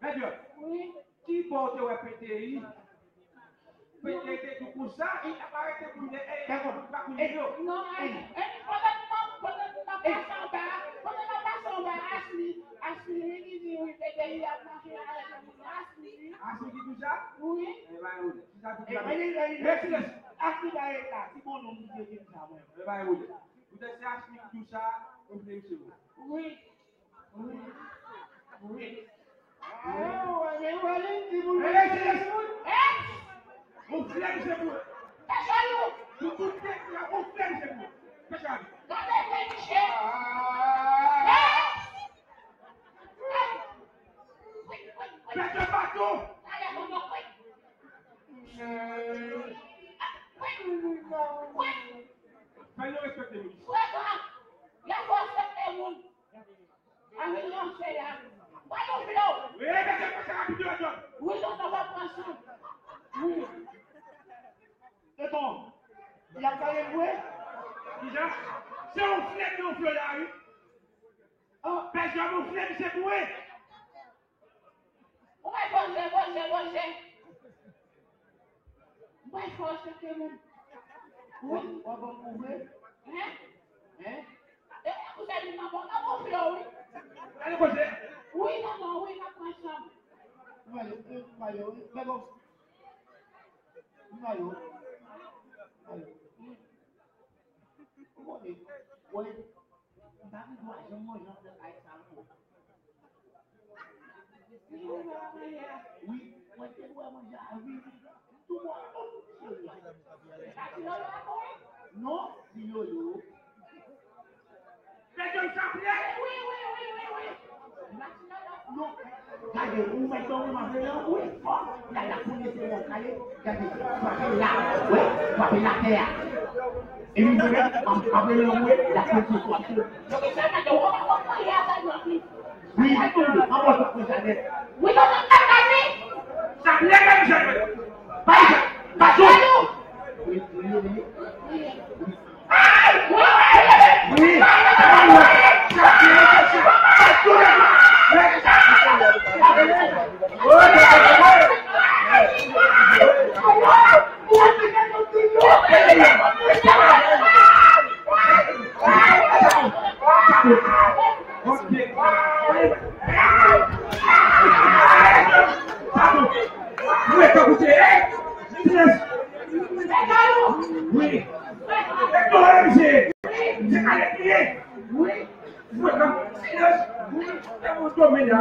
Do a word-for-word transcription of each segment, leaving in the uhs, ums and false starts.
Mèt Jòb, wi, ki bò w te wè P T I? P T I te tou konsa, e l ap arete moun de, e, pa kounye yo. Non, e, e, pandan m ap, pandan m ap pase anba, pandan m ap pase anba, Asmi, Asmi, wi, li di, wi, P T I ap mache arete moun, Asmi, wi. Asmi ki di sa? Wi. E, ba, wi. Ki sa pou di? Mèsi, mèsi. Asmi, ba, e, la, ti bon non, m di, di sa, mwen. E, ba, wi. Poutèt se Asmi ki di sa, ou vle, mesye. Wi. Wi. Wi. Ah, wè, men wè li, ti moun. Hey, hey, hey. Hey! Ou flèm se pou. Fè chalou. Pou tout tèt la, ou flèm se pou. Fè chalou. Gade fè miche. Ah. Hey! Wi, wi, wi. Fè de baton. Gade moun yo, wi. Wi, wi, wi. Fè yo respekte moun. Wi, wi. Y ap respekte moun. Ann ranse a. Ba nou flo. Wi, mete pase rapid yo, John. Wi, nou, nou va pran sou. Wi. Se bon. Y ap gade m vre? Kisa? Se yon flèm, yon flèm la, wi. Oh, pèsonn yon flèm, se pou wi. Ou bay poze, poze, poze. Ou bay fòs, se ke moun. Wi. W ap ban m kouvri? Hein? Hein? E, ou se li nan bon, nan bon flo, wi. Gade koze. Wi, non, non, wi, n ap pran ansanm. Mayo, mayo, wi. Men bon. Mayo. Mayo. Ou konnen, wè. M pa gen dwa janm manje ansanm ak sa ankò. Wi, mwen te dwe manje a, wi. Tou bon, oh, cheri. Non, di Yoyo. Fè djòl sa, Pierre. Wi, wi, wi, wi, wi. Gade, ou mèt ban mwen manje an, wi. Gade, la kounye se mwen kale. Gade, frape la, wi, frape la tè a. E nou mwen, m ap rele anmwe, la kounye se mwen. Wi, anmwe, anmwe, Janèt. Wi, non, non, non, non, non. Sa lè menm Janèt. Pa, pa, pa, wi, wi, wi. Wi, tankou se, eh, wi. Wi. Wi. Mwen nan silans. Wi. E mwen domine la.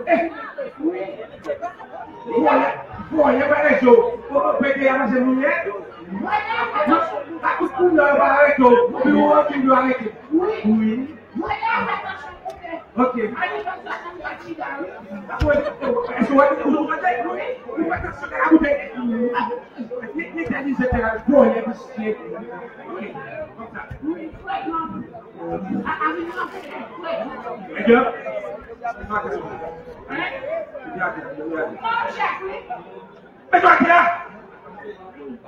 Eh, wi. Vòlè, vòlè pa rezo. Ou konn pete a manje moun ye. A kout koulè yo pa arete w. Pi ou anpil yo arete. Wi. Wi. Ok. Apre, èske w wè, ou, ou tande? Ou pa ta sou la boutèy. Ni, ni tèt, ni zètè, vòlè, visye. Ok, konsa. Mesye, mete atè a.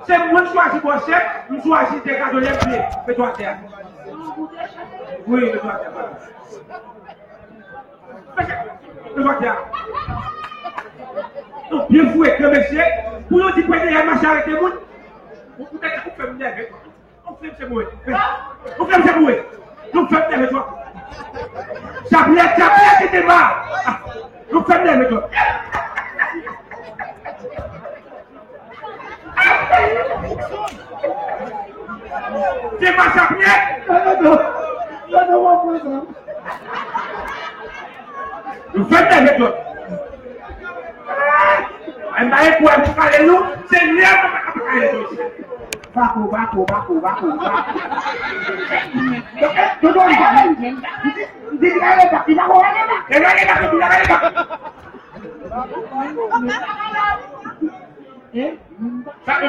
Se mwen k chwazi bò chèf, m chwazi te gade lè m vle. Mete atè a. Wi, mete atè a. Mesye, mete atè a. Nou byen fou etan, mesye. Pou yo di P D A mache arete moun. Ou, ou tèt ou fè m nève. Ou fè m se mwen. Ou fè m se mwen. Nou fè m nève twòp. Chaplè, chaplè, kite ma. Nou fè m nève twòp. Se pa chaplè. Nou fè m nève twòp. Mwen pa gen pwoblèm pou pale nou, se nèg mwen pa ka pale nou. Bako, bako, bako, bako, bako. Donk, eh, tonton, li pa menm. Li di, li di, li pa rele bak, li pa ko rele bak. E rele bak, li pa rele bak.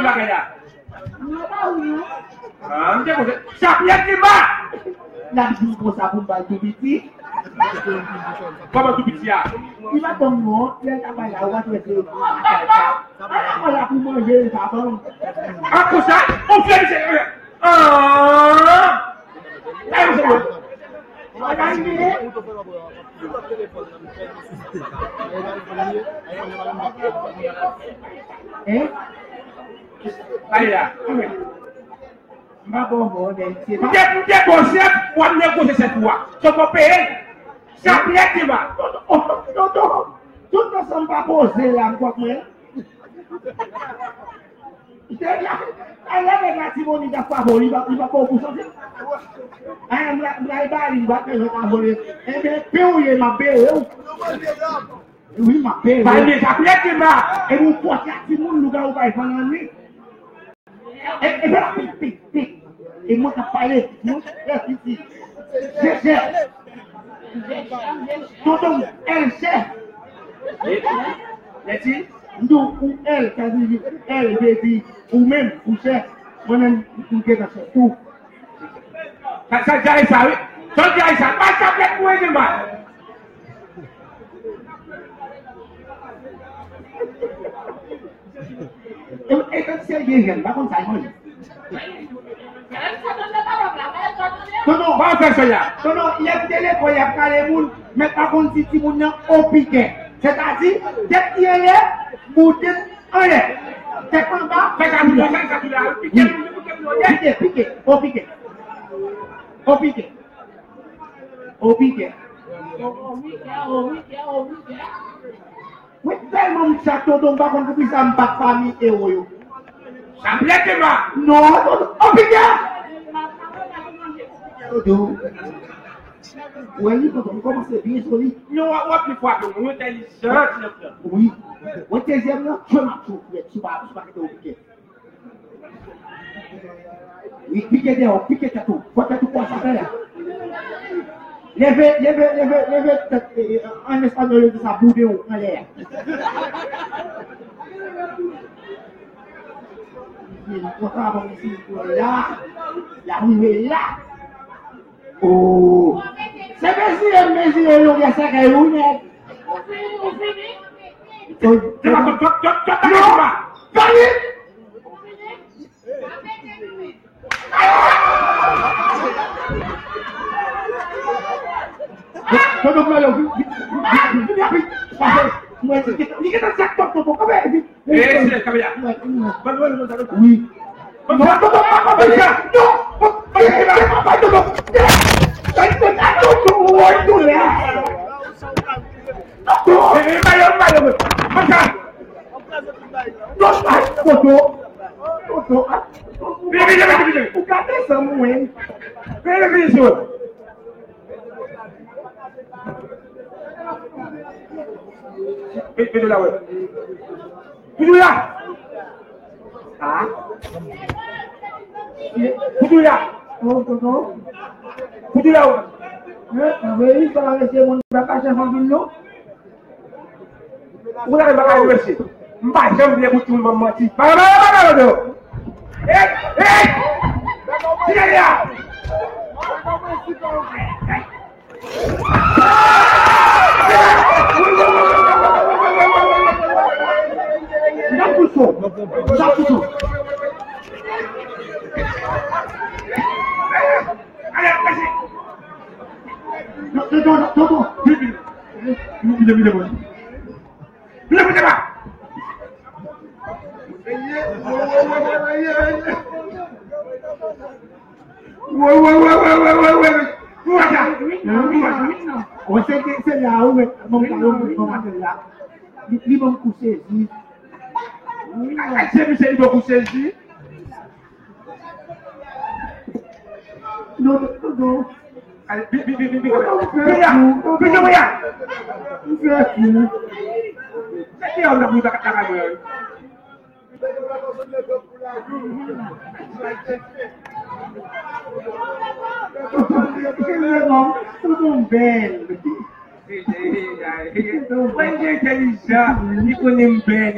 bagay la. Mwen pa ou non. Ah, m te konn fè. Chaplet li ba! N ap jwe konsa pou m ba l tou piti. Kòman tou piti a? Li pa ban m non, lè l ta bay la, ou pa t wè se. Ala mwen la pou manje, li pa ban m. Ah, konsa? On fè misye. Ah! Kay misye mwen. Hein? Kay la. M pa bon, bon, men se pa. M te, m te bon chèf, w ap negosye chèf ou a. Se w k ap peye l. Chaplet li ba. Tonton, tonton, tonton, tout ansanm pa poze la, m kwè mwen. Ay, lè nèg la Timonik ap favo, li pa, li pa fè w pou santi. Ay, m la, m la, li ba li, li pa fè jan ka vole. Enben, pe ou ye, m ap bere w. Wi, m ap bere w. Bay men, sa plède ma. E nou pòt la, timoun, lougawou pa fann annwit. E, e fè la pik, pik, pik. E mwen k ap pale, mwen, lè piti. Jejè. Tonton, èl chè. Lè di, m di w, ou èl, sa di, èl vle di ou menm, ou chè. Mwen menm, m gentan chè tou. Sa, sa, di sa, wi. Sa, di sa. Bay sa, plède mwen, di mal. E, e, e, se vye jèn, pa konn sa l manje. Non, non. Pa fè sa la. Non, non, lè m te lekòl, y ap pale moun, men pa konn si timoun nan o pike. Sètadi, tèt li anlè, bouton anlè. Tèt anba, fè sa tou la, fè sa tou la. Pike, pike, pike, o pike. O pike. O pike. Mwen tèlman m chat, tonton, m pa konn poukisa m bat pami ewo yo. Sa plède ma. Non, tonton, o pike. Tonton. Wè li, tonton, m kòmanse byen sou li. Non, w ap, w ap vin frape mwen, ou entèlijan, ti nèg lan. Wi. Wè dezyèm lan, jwe m ap jwe w frèt, si w pa, si w pa kite w pike. Wi, pike dèyè w, pike tèt ou. Fò tèt ou pran sa fè la. Leve, leve, leve, leve tèt, e, e, an espanyòl, yo di sa, boude w anlè a. Konsa, bon, isi, la, la rive la. Oh. Se mezire, mezire longè sèkèy ou nèt. Ou fini? Ou fini? Non. Fini. Tonton Flayo, vin, vin, vin, vin, vin, vin, vin, pase. Mwen, li gentan, li gentan jak tonton, kanpe, vin. Eh, se, kanpe la. Mwen, mwen. Ban mwen, ban mwen, ban mwen. Wi. Non, tonton, pa kanpe sa. Non. Ban mwen, ban mwen, tonton. Ay, tonton, tonton, woy, tonton. Tonton. Eh, eh, ba yo, ba yo, mwen. Ban sa. Non, ay, tonton. Tonton, ay, tonton. Vini, vini, vini, vini. Ou ka desann mwen. Vini, vini, sou. Vini, vini la, wè. Vini la. Ah. Vini la. Oh, tonton. Vini la, wè. Hein, ah, wi, sa va rete moun pa ka chèf an vin, non? Ou la, m pa ka remèsye. M pa janm vle pou timoun ban m manti. Pa, pa, pa, pa, pa, pa. Hey, hey! Tire li a! N ap fouso. N ap fouso. Ale, ale. Non, non, non, non, non. Vite, vite. Vite, vite, mwen. Vite, vite, mwen. Wè, wè, wè, wè, wè, wè, wè. Ou wè sa? Ou wè sa? Ou wè se, se la, ou wè, bon, bon, bon, bon, la. Li, li bon kou sezi. Ay, se misye, li bon kou sezi. Non, non, non. Ay, vin, vin, vin, vin, vin. Vin la, vin, vin, vin la. M fè kou. Se ki yon nan bouda ka travay mwen. Tonton bèl. Mwen gen entèlijan, li konnen m bèl.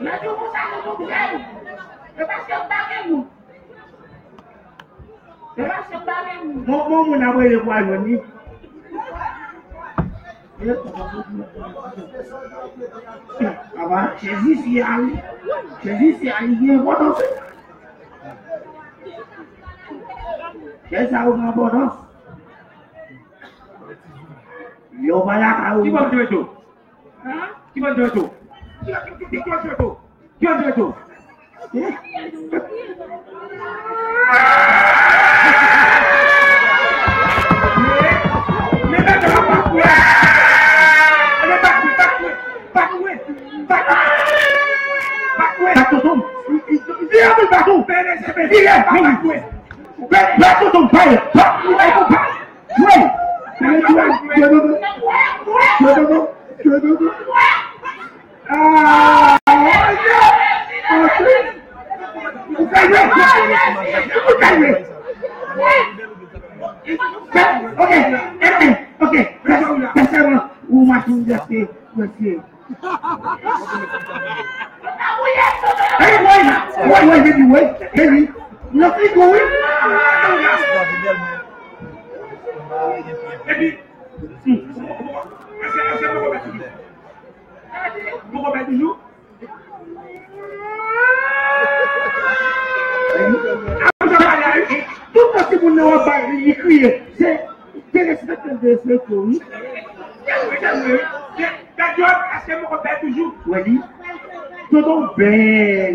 Lè di w konsa, nou konprann. E paske m pa gen moun. E paske m pa gen moun. Bon, bon, moun ap rele pou al jwenn li. Aba, Jezi se a li. Jezi se a li gen enpòtans. Jezi sa yo gen enpòtans. Yo pa la ka ou. Ki bòm dwe tou? Ki bòm dwe tou? Ki bòm dwe tou? Ki bòm dwe tou? Ah, mon Dieu! Mon Dieu! Ou fè jwe! Ou fè jwe! Ok, ok, ok. Pèsèlman, ou machin dèske, mesye. Hey, woy, woy, woy, baby, woy, baby. Nan frigo, wi. Epi, hmm, èske, èske mwen konprann? Mwen konprann toujou. Tout tan timoun nan w ap bay li, li kriye, se derespekte l, derespekte w, wi. Gad yo, èske mwen konprann toujou? Wè li. Tonton bèl.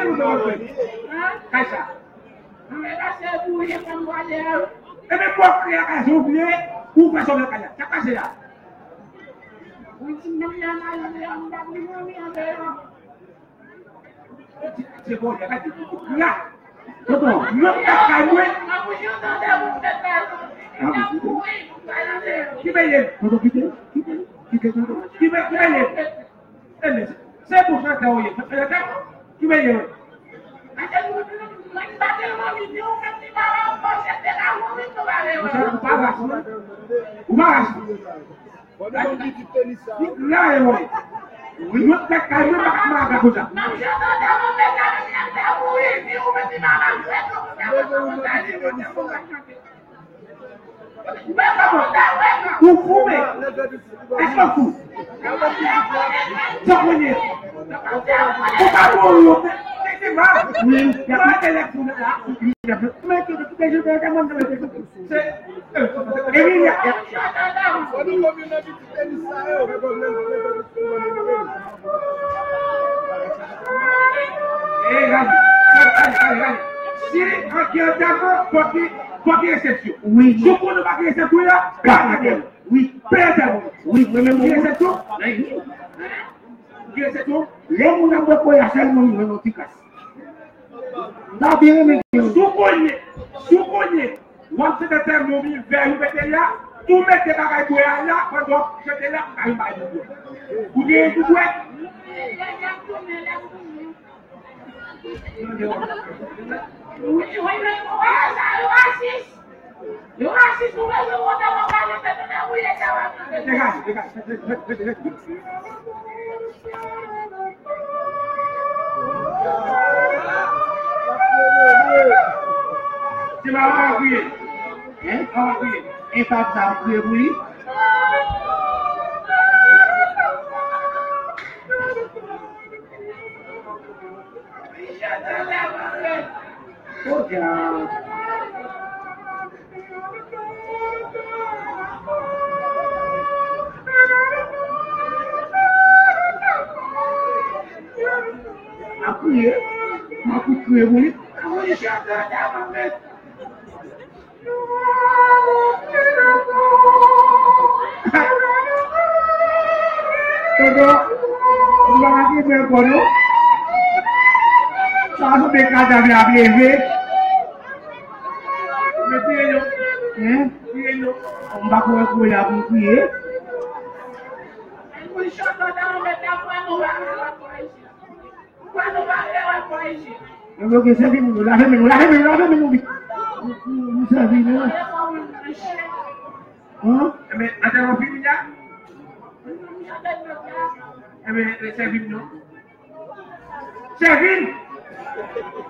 Kay ou nan kay sa. Ebyen, bò kri a kay sa, ou bliye, ou fè sòvè kay la. Sa k pase la? Se bon, y a pas de la. Tonton, mwen pa kay mwen. Ah, bon. Ki peye? Tonton, kite, kite, kite, tonton. Ki pe-, ki peye? Ebyen, se pou chantè ou ye. Chantè, ki peye? Monchè, ou pa rasis. Ou pa rasis. Li la e wè. Wi, mwen pèt kay mwen pa ka mal konsa. Ou fou, men. Èske w fou? Sa w konnen? Ou pa bon, ou fè mal. Wi. Y a pas de lèk pou la. Men ke de tout les jeux de la. Si an gen antèman, fòk gen, fòk gen resepsyon. Wi. Si w konnen pa gen resepsyon, pa gen antèman. Wi. Peye antèman. Wi, mwen menm. Gen resepsyon? Gen resepsyon? Lè moun ap bwè koya sèlman, li jwenn yon ti kras. M ta byen renmen gen. Si w konnen, si w konnen, w ap fè tèt moun vin vè ou mete la, tou mete bagay bwè a la, pandan w ap chante la, m ka vin bay ou bwè. Ou gen pou bwè? Yo rasis, nou bezwen wote wòk a yo, mete nan wouye sa w ap mande. Degaje, degaje. Se pa w ap kriye. Hein? Pa w ap kriye. E pa sa ap kriye pou li. Podyab. Ap kriye. M ap kriye pou li. Tonton, m pa ka kenbe ankò non. Sa sanble kadav la ap leve. Men kriye non. Hein? Kriye non. M pa kwè kriye la pou m kriye. Yo, yo, gen sèvi moun yo, lave men nou, lave men nou, lave men nou vit. Nou, nou, nou sèvi nou. Hein? Enben, antèman fini la? Enben, sèvi m non. Sèvi m!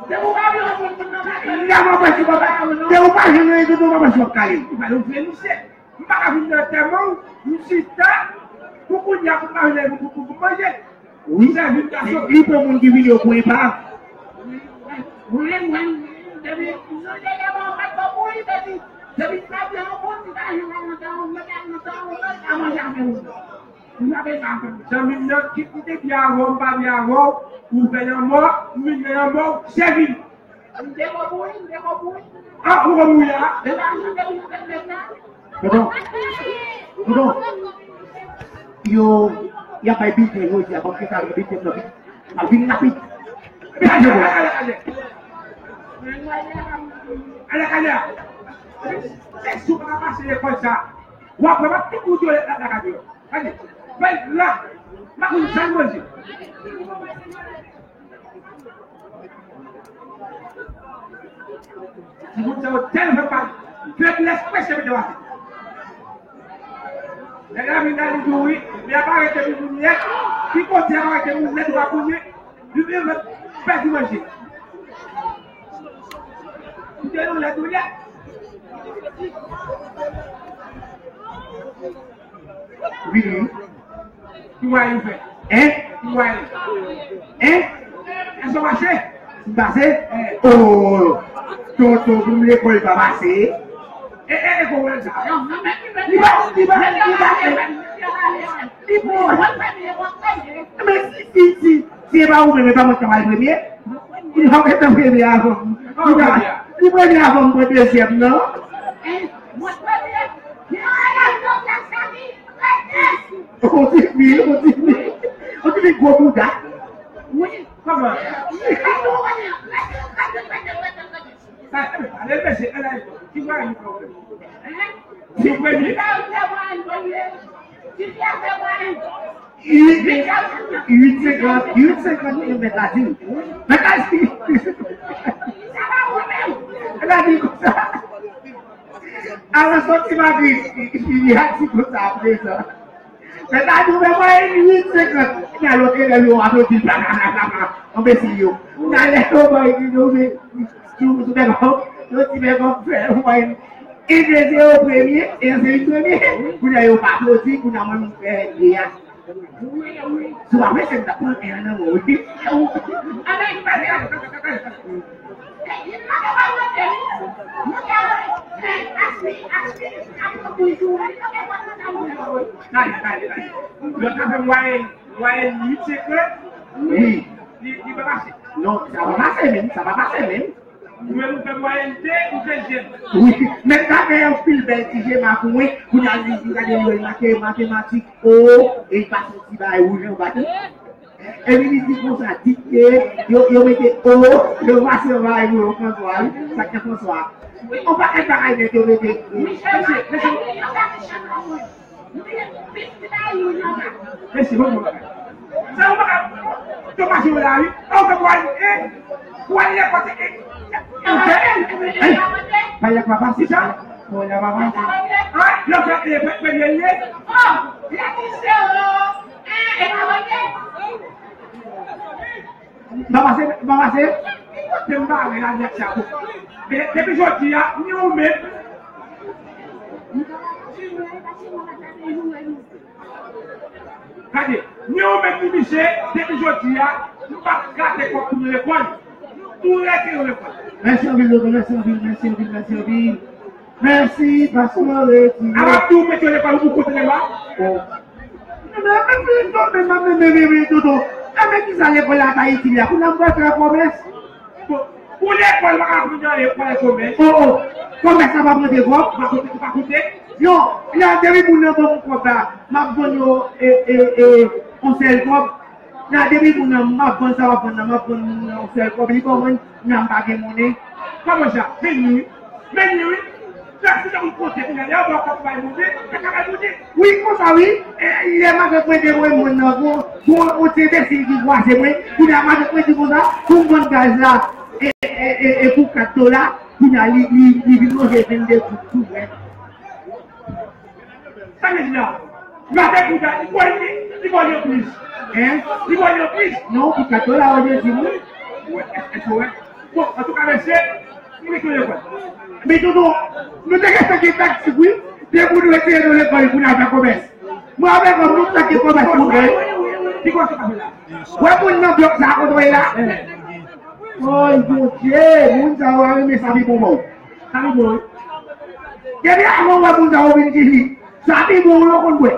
Lè m anpèche papa, lè ou pa jwenn anyen, tonton, m anpèche w ap kale. Ou pa yon vye misye. M pa ka vin nan antèman w, m chita, pou kounye a pou m pa jwenn pou, pou, pou manje. Wi, li pran moun ki vini yo pou epa. Mwen, mwen, depi, m sonje lè mwen fèt pou mouri, depi, depi m pa gen yon moun ki pa jwenn nan antèman, m mete nan antèman, mwen pa manje avè w. M pa bezwen anpil. Zanmi m nan, kit li te byen avè w, m pa byen avè w, ou fè lanmò, m vin nan lanmò, sèvi m. M te bon pou li, m te bon pou li. Ah, ou bon pou li a? Tonton, tonton, yo, y ap bay bilten jodi a, ban m te sa bilten nan vit. Ap vin rapid. Gade, gade, gade. Gade, gade. Se sou pa pase lekòl sa. W ap wè, w ap tout moun yo lakay yo. Gade. Fèy la. M pa konn sa l manje. Timoun sa yo tèlman pa feblès preche mete w atè. Nèg la vin la li di w wi, li ap arete moun nèt, pi kote ap arete moun nèt ou pa konnen, li vin pèdi manje. Ou te yon lèt ou lèt. Wi, wi. Ki mwayen ou fè? Hein? Ki mwayen? Hein? Èske w pase? M pase? Eh. Oh! Tonton, pou m lekòl pa pase. E, e, e, kòman sa? Li pa, li pa, li pa, li pa. Men si, si, si, si e pa ou menm, e pa mwen k ap al premye? Li pa mwen k ap premye avan m. Li pa, li premye avan m pran dezyèm nan. On ti fi, on ti fi, on ti fi gwo bouda. Wi, kòman? Sa, ale mesye, ale, ki mwayen nou fè? Ti premye. Uit, uit senkant, uit senkant, mèt la di. Mèt la di. Mèt la di konsa. Avan sòti Madrid, li a di konsa aprezan. Mèt la di, ou fè mwayen uit senkant. Nan lòt elèv yo aplodi, bla, bla, bla, bla, bla. Anbesil yo. Nan lè yo bay, yo, yo, yo, yo, yo, yo ti bègòm, yo ti bègòm fè mwayen. Enben se yo premye, e se li premye. Kounye a yo pa aplodi, kounye a mwen m fè de a. Si w pa prese, m t ap pran en an nan men w, wi. Gade, gade, gade. Lòt la fè mwayen, mwayen uit senkant. Wi. Li, li pa pase. Non, sa pa pase menm, sa pa pase menm. Ou menm ou fè mwayèn de ou dezyèm. Wi, men sa fè yon pil bèl ti jema pou mwen. Kounye a li di, gade, li wè l make matematik O, e li pase yon ti bagay wouj anba tèt. Epi li di konsa, dikte, yo, yo mete O, yo pase yon bagay pou yo, Franswa, wi. Sa k fè Franswa? On pakèt bagay nèt yo mete. Mesye, mesye. Mesye, bon, bon, bon. Sa yon bagay. Yo mache yo la, wi. Ou fè pou al, eh, pou al lekòl, eh, eh, eh, pa lekòl, papa, se sa? Pou al, papa. Ah, yo fè, eh, fè, fè, fè, fè. M pa pase, m pa pase. Ki kote m pa ale la nèt sa pou? Men depi jodi a, ni ou menm. Gade, ni ou menm ni misye, depi jodi a, nou p ap gate kòb pou nou lekòl. Nou tou rete nan lekòl. Mèsi anpil, doktè, mèsi anpil, mèsi anpil, mèsi anpil. Mèsi, paske mwen retire. A w ap di w mete w lekòl ou pou kote la? Oh. Men, men, men, men, men, men, men, men, men, tonton. A, men kisa lekòl la ta itil la? Kounye a m pral fè kòmès. Bon, pou lekòl pa ka aprann anyen, lekòl e kòmès. Oh, oh. Kòmès la pa pote kòb? Pa pote, pa pote. Non, la, depi moun nan ban m kòb la, m ap vann yo, e, e, e, yon sèl kòb. Nan depi moun nan, m ap vann sa w ap vann nan, m ap vann moun nan yon sèl kòb, li ban mwen, nan m pa gen monnen. Kòman sa? Vini wi. Vini wi. Sa se yon kote pou gade, yon bò kòb bay moun, sa ka bay moun. Wi, konsa wi. E, lè matant mwen te voye mwen nan, bon, bon, yon ti enbesil ki kwaze mwen, kounye a matant mwen di konsa, pou m vann gaz la, e, e, e, e pou kat dola, kounye a li, li, li vin manje vennde goud tou, wi. Sa vle di la? Gade pou gade, li ba w li, li ba w li anplis. Hein? Li ba w li anplis. Non, pou kat dola, ou vle di wi. Wi, èske w wè? Bon, antouka, mesye, nou mete w lekòl. Men tonton, nou te gentan gen taktik, wi. Depi nou retire nou lekòl pou n al fè kòmès. Mwen avèk ou, nou fè kòmès pou nou. Ki kòmès ou ka fè la? Wè moun nan blòk sa, kote w ye la? Oy, Bondye, moun sa yo renmen sa pi bon, bon. Sa pi bon, wi. Depi avan w wè moun sa yo vin di li, sa pi bon, yo konn bwè.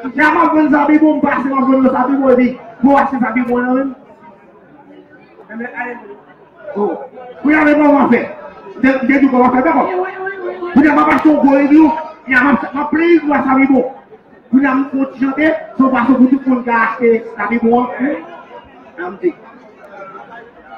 Lè m ap vann sa pi bon, m pase, m ap vann yo sa pi bon, epi pou w achte sa pi bon nan menm. Oh. Pou y ap kòman fè? De, de tou kòman fè, dakò? Pou y ap achte yon gwo revyon, y ap, m ap plenn yon gwo sa pi bon. Pou y ap fè yon ti chante, se yon fason pou tout moun ka achte sa pi bon an. An m di.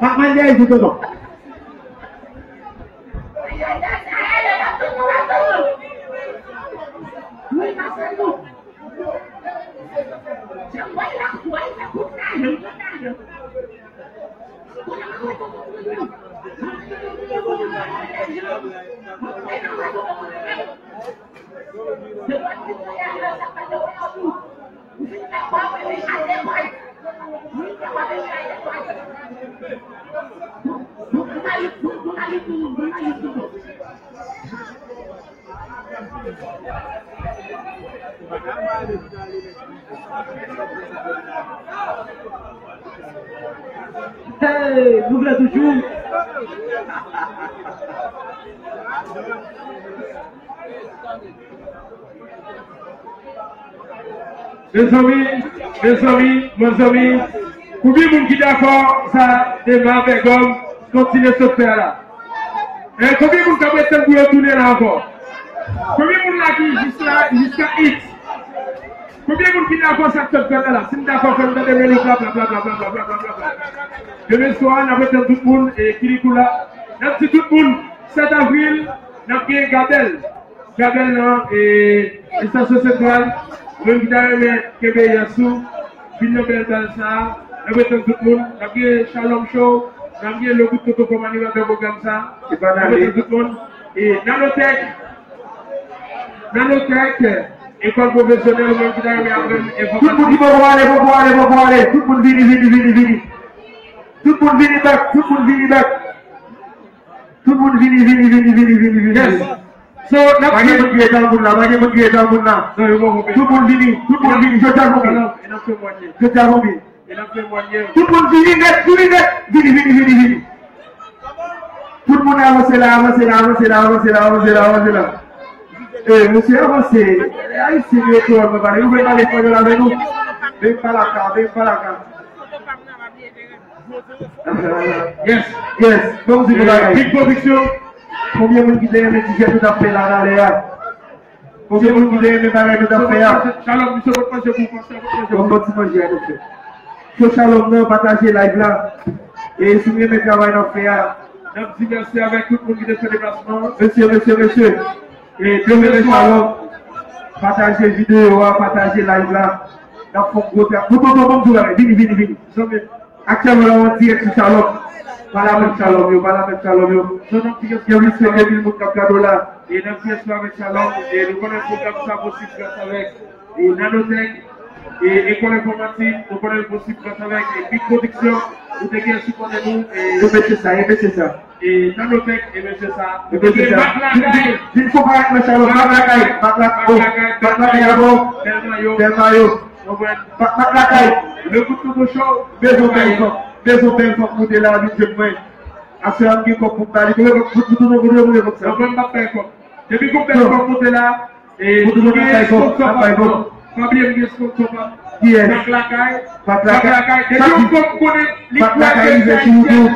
Pa pran dèyè di tonton. Hey, nou vle toujou. Mezanmi, mezanmi, mezanmi, konbyen moun ki dakò sa Dema avèk Gòm kontinye sot fè a la? E konbyen moun k ap ret tann pou yo tounen la ankò? Konbyen moun la ki jis la, jiska X? Konbyen moun ki dakò sa k sot fèt la la? Si n dakò, fè m tande men nou, pla, pla, pla. Demen swa, n ap ret tann tout moun, e Kirikou la. N ap di tout moun, sèt avril, n ap gen Gabèl. Gabèl nan, e, estasyon santral. Moun ki ta renmen kenbe yas ou, vin nan bèl bal sa a. N ap ret tann tout moun. N ap gen Shalom Show. N ap gen Le Bout Tonton kòm animatè pwogram sa a. N ap ret tann tout moun. E Nanotech, Nanotech, ekòl pwofesyonèl, ou menm ki ta renmen aprann enfòmatik. Tout moun ki poko ale, poko ale, poko ale. Tout moun vini, vini, vini, vini. Tout moun vini bèk, tout moun vini bèk. Tout moun vini, vini, vini, vini, vini, vini. Yes. So, n ap... Pa gen moun ki rete nan moun la, pa gen moun ki rete nan moun la. Non, yo poko vini. Tout moun vini, tout moun vini. Jodi a konbyen? Jodi a konbyen? E n ap temwanye. Tout moun vini nèt, vini nèt. Vini, vini, vini, vini. Tout moun avanse la, avanse la, avanse la, avanse la, avanse la, avanse la. E, mesye, avanse. Ayisyen yo twò, mwen pale. Ou vle pale panyòl avè nou? Ven pa la ka, ven pa la ka. Yes. Yes. Bon, di nou bagay. Big Production. Konbyen moun ki te renmen ti jèn nou t ap fè la talè a? Konbyen moun ki te renmen bagay nou t ap fè a? Shalom, misye pot manje pou ou, pastè, pot manje pou ou. Bon, bon ti manje a nou fè. So, Shalom nan, pataje live la. E si w renmen travay n ap fè a, n ap di mèsi avèk tout moun ki te fè deplasman an. Mesye, mesye, mesye. E si w renmen Shalom, pataje videyo a, pataje live la. N ap fè yon gwo travay. Bon, bon, bon, bon, bon, vini, vini, vini. Aktyèlman la, w an dirèk sou Shalom. Pale avèk Shalom yo, pale avèk Shalom yo. Gen plis ke de mil moun k ap gade w la. E n ap fè sou avèk Shalom. E nou konnen pwogram sa posib gras avèk e Nanotech, e Ekòl Enfòmatik, nou konnen l posib gras avèk e Big Production, nou te gen sipòtè nou, e e mesye sa, e mesye sa. E Nanotech, e mesye sa. E mesye sa. Vin, vin, vin, vin konparèt nan Shalom. Mak Lakay, Mak Lakay, oh, Mak Lakay, abò. Bèl mayo. Bèl mayo. Mak, Mak Lakay. Le gout Toto Show. Bezwen bèl fanm. Bezwen bèl fanm moute la, vin jwenn mwen. Aswè a m gen kòb pou m ba li. Kote kòb, pou, pou Toto, kote, kote kòb sa? Non, mwen m p ap bay kòb. Depi gon bèl fanm moute la, e, pou Toto n ap bay kòb, n ap bay kòb. Pa bliye m gen sponsor pa m. Kiyès? Mak Lakay. Mak Lakay. Depi yon fanm konnen li kwè ke se ayisyèn.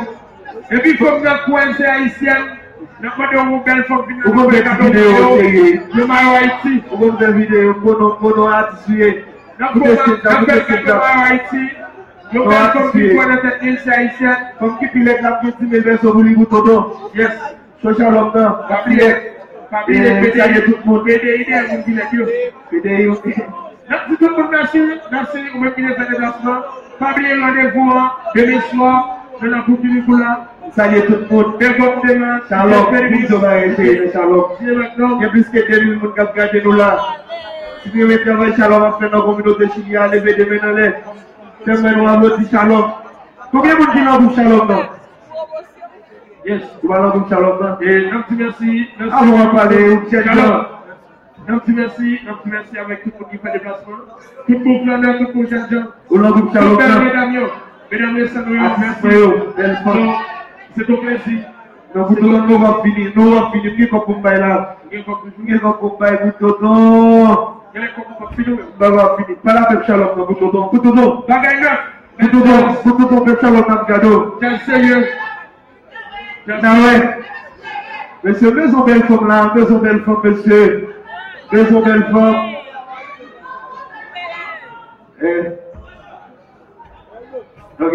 Epi fanm nan kwè se ayisyèn, n ap mande yon bèl fanm vin nan fè kado mayo. Yo mayo Ayiti. Ou konn fè videyo, kono, kono atis ou ye. N ap fè kado mayo Ayiti. Yon bèl fanm ki kwè nan tèt li, se ayisyèn. Fanm ki pi lèd la, ap gen di mil pèso pou li pou Toto. Yes. So Shalom nan, pa bliye, pa bliye, P D I, salye tout moun. P D I dèyè moun ki lèd yo. P D I, ok. N ap di tout moun mèsi, mèsi ou menm ki te fè deplasman. Pa bliye randevou an, demen swa, nan Lakou Kirikou la. Salye tout moun. Bèl kòb demen, Shalom, Bèl Fèdris. Tout moun yo va rete, Shalom. Gen plis ke de mil moun k ap gade nou la. Si nou renmen travay Shalom ap fè nan kominote Chili a, leve de men anlè. Fè m wè nou aplodi Shalom. Konbyen moun ki nan gwoup Shalom nan? Yes. Ou pa nan gwoup Shalom nan? E n ap di mèsi, mèsi. Avan w ap pale, ou chèf Shalom. N ap di mèsi, n ap di mèsi avèk tout moun ki fè deplasman. Tout moun flannè, tout moun jènjan. Ou nan gwoup Shalom nan? Tout bèl medam yo. Medam yo, sa nou yo, mèsi. Atis mwen yo, bèl fanm. Non, se ton plezi. Non, pou Toto, nou w ap vini, nou w ap vini. M gen kòb pou m bay la. M gen kòb pou m bay pou Toto. Gen lè kòb pou m ap fini, wi. M bay w ap vini. Pale avèk Shalom nan pou Toto. Pou Toto. Bagay nèf. Pou Toto, pou Toto, fè Shalom nan gado. Tèl serye. Nan wè. Mesye, bezwen bèl fanm la, bezwen bèl fanm, mesye. Bezwen bèl fanm. Eh. Ok.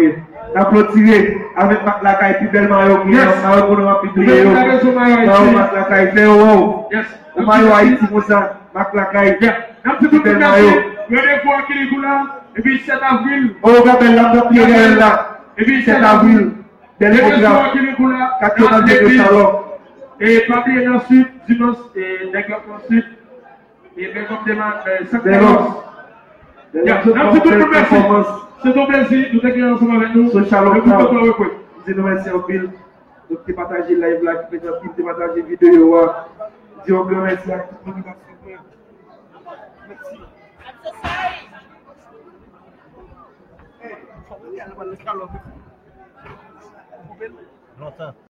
N ap klotire avèk Mak Lakay, pi bèl mayo ki gen. Yes. Mayo pou nou anpil bliye yo. Mayo Mak Lakay, fè yo, wow. Yes. Ou mayo Ayiti konsa, Mak Lakay. Yeah. N ap di tout moun mèsi. Randevou an Kirikou la, epi sèt avril. Oh, Gabèl la, n ap bliye Gabèl la. Epi sèt avril. Bèl pwogram. Kate nan de Shalom. E pa bliye nan Sid, dimanch, e nèg yo nan Sid. E bèl kòb demen, e Santa Claus. Ya, n ap di tout moun mèsi. Se ton plezi, nou te gen ansanm avèk nou. So Shalom, e pou Toto rekwè. Di nou mèsi anpil. Nou te pataje live la, ki te, ki te pataje videyo a. Di yon gran mèsi ak tout moun ki pase. Mèsi. Lontan.